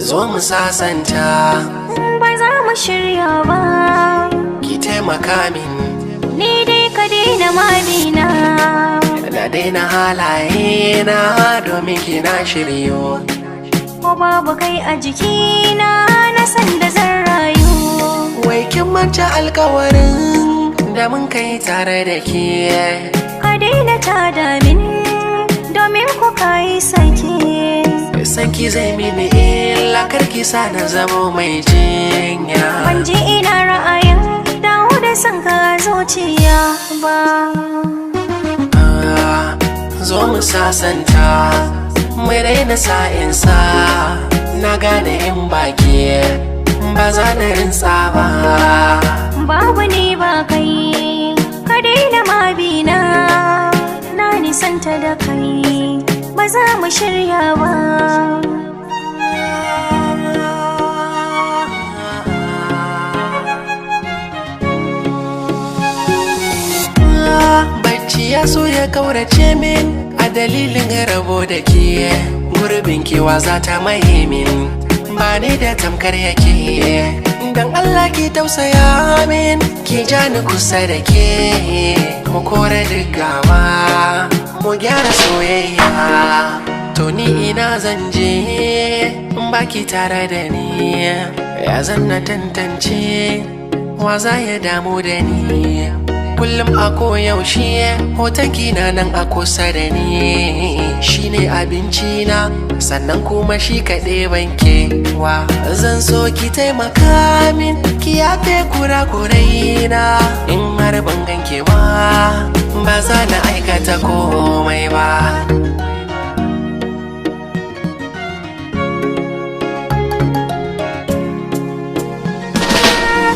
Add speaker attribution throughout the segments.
Speaker 1: Zo mu sasanta.
Speaker 2: Ba za mu shirya ba.
Speaker 1: Ki taimaka min.
Speaker 2: Ni dai ka daina mabina.
Speaker 1: Na daina halaye na domin kina shiryo.
Speaker 2: Ko babu kai a jikina, na san da zan rayu.
Speaker 1: Wai kin manta alkawarin da mun kai tare da ke?
Speaker 2: Ka daina tada min, domin ku kayi sake.
Speaker 1: Sanki zai mini illa, karki sa na zamo mai jinya.
Speaker 2: Ban ji ina ra'ayin dawo da son ka zuciya ba.
Speaker 1: Ah, zo mu sasanta, mu daina sa'insa. Na gane in baki ba za na rinsa ba.
Speaker 2: Babu ni ba kai, ka daina mabina. Na nisanta da kai, ba za mu shirya ba.
Speaker 1: Bacci ya so ya kaurace min a dalilin rabo da ke. Gurbin kewa za ta maye min, ba ni da tamkar yake. Dan Allah ki tausaya min, ki ja ni kusa da ke. Mu kore duk gawa, mu gyara soyayya. To ni ina zan je in baki tare da ni? Ya zan na tantance wa za ya damu da ni? Kullum a koyaushe hoton na nan a kusa da ni. Shine abinci na, sannan kuma shi kaɗai banke wa. Zan so ki taimaka min, ki yafe kurakurai na. In har ban ganke ba, ba za na aikata komai ba.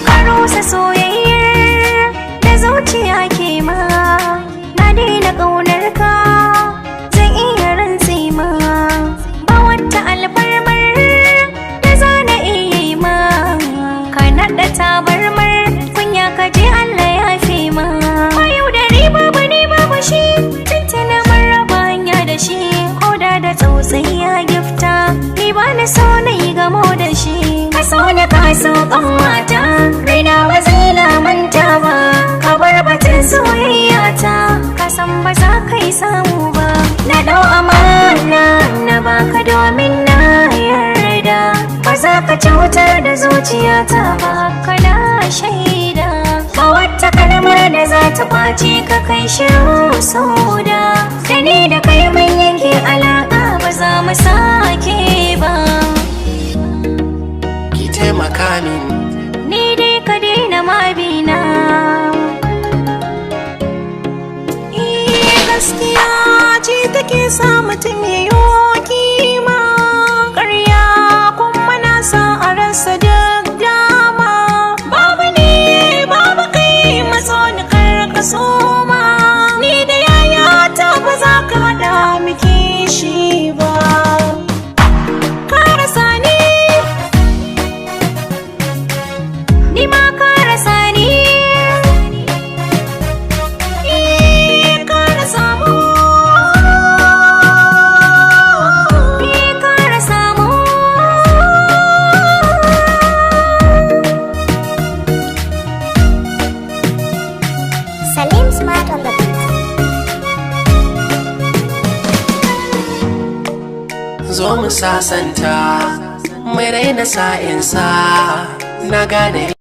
Speaker 2: Ka rusa soyayyar da zuciya ke ma. Na daina ƙaunar ka, zan iya rantse ma. Ba wata alfarmar da za na iya yi ma. Ka naɗa tabarmar kunya, ka je Allah ya fi ma. Ba yau da riba ba ne babu shi, tuntuna mun raba hanya da shi. Ko da da tsautsayi ya gifta, ni ba na so na yi gamo da shi. Ka so na ka so ƙanwata, raina ba zai lamanta ba. Ka bar batun soyayya ta, ka san ba za ka yi samu ba. Na ɗau amana na baka domin na yarda, ba za ka cutar da zuciyata ba, kana shaida. Ba wata kalmar da za ta kwace ka, kai shiru sauda. Da ni da kai mun yanke alaƙa, ba za mu sake ba.
Speaker 1: Ki taimaka min.
Speaker 2: Ni dai ka daina mabina.
Speaker 3: Eh, gaskiya ce take sa mutum ya yi kima, ƙarya kuma na sa a rasa duk dama. Babu ne babu kai, matso ni kar ka soma. Ni da yayata ba za ka haɗa miki shi ba. Ka rasa ni.
Speaker 2: Ni ma ka rasa ni.
Speaker 3: Eh, ka rasa mu.
Speaker 2: Ni ka rasa mu.
Speaker 4: Salim Smart on the beat.
Speaker 1: Zo mu sasanta, mu daina sa'insa. Na gane.